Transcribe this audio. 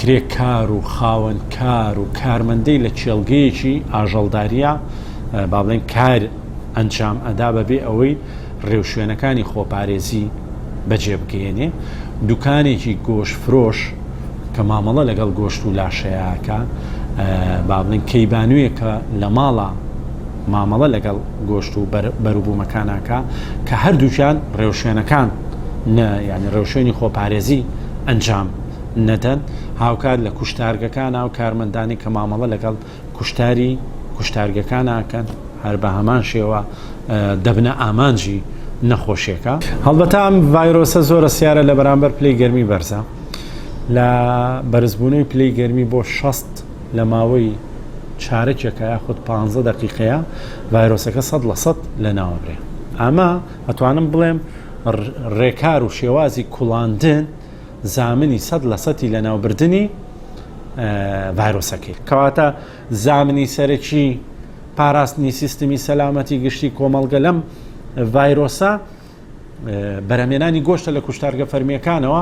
کرێکار و خاوەن کار و کارمەندەی لە کێڵگەیەکی ئاژەڵداریە با بڵێن کار ئەنجام ئەدا بەبێ ئەوەی ڕێوشوێنەکانی خۆپارێزی بەجێ بگەیەنێ، دوکانێکی گۆشت فرۆش کە مامەڵە لەگەڵ گۆشت و لاشەیەکە با بڵێن کەیبانوویەک کە لە ماڵە مامەڵە لەگەڵ گۆشت و بەروبوومەکاناکە کە هەردووکیان ڕێوشوێنەکان نە یعنی ڕێوشوێنی خۆپارێزی ئەنجام نەدەن هاوکات لە کوشتارگەکان و کارمەندانی کە مامەڵە لەگەڵ کوشتاری کوشتارگەکان ئەکەن هەر بە هەمان شێوە دەبنە ئامانجی نەخۆشیەکە. هەڵبەتە ئەم ڤایرۆسە زۆرە سیارە لە بەرامبەر پلەی گەرمی بەرزە لە بەرزبوونەوەی پلەی گەرمی بۆ 60 لە ماوەی چارەکێکە یاخود پ دقیقەیە ڤایرۆسەکە سەد لە سەد لە ناوەبرێ ئەمە ئەتوانم بڵێم ڕێکار و شێوازی کوڵاندن زامنی سەد لە سەتی لەناوبردنی ڤایرۆسەکەی. کەواتە زامنی سەرەکی پاراستنی سیستمی سەلامەتی گشتی کۆمەڵگە لەم ڤایرۆسە بەرهەمێنانی گۆشتە لە کوشتارگە فەرمیەکانەوە.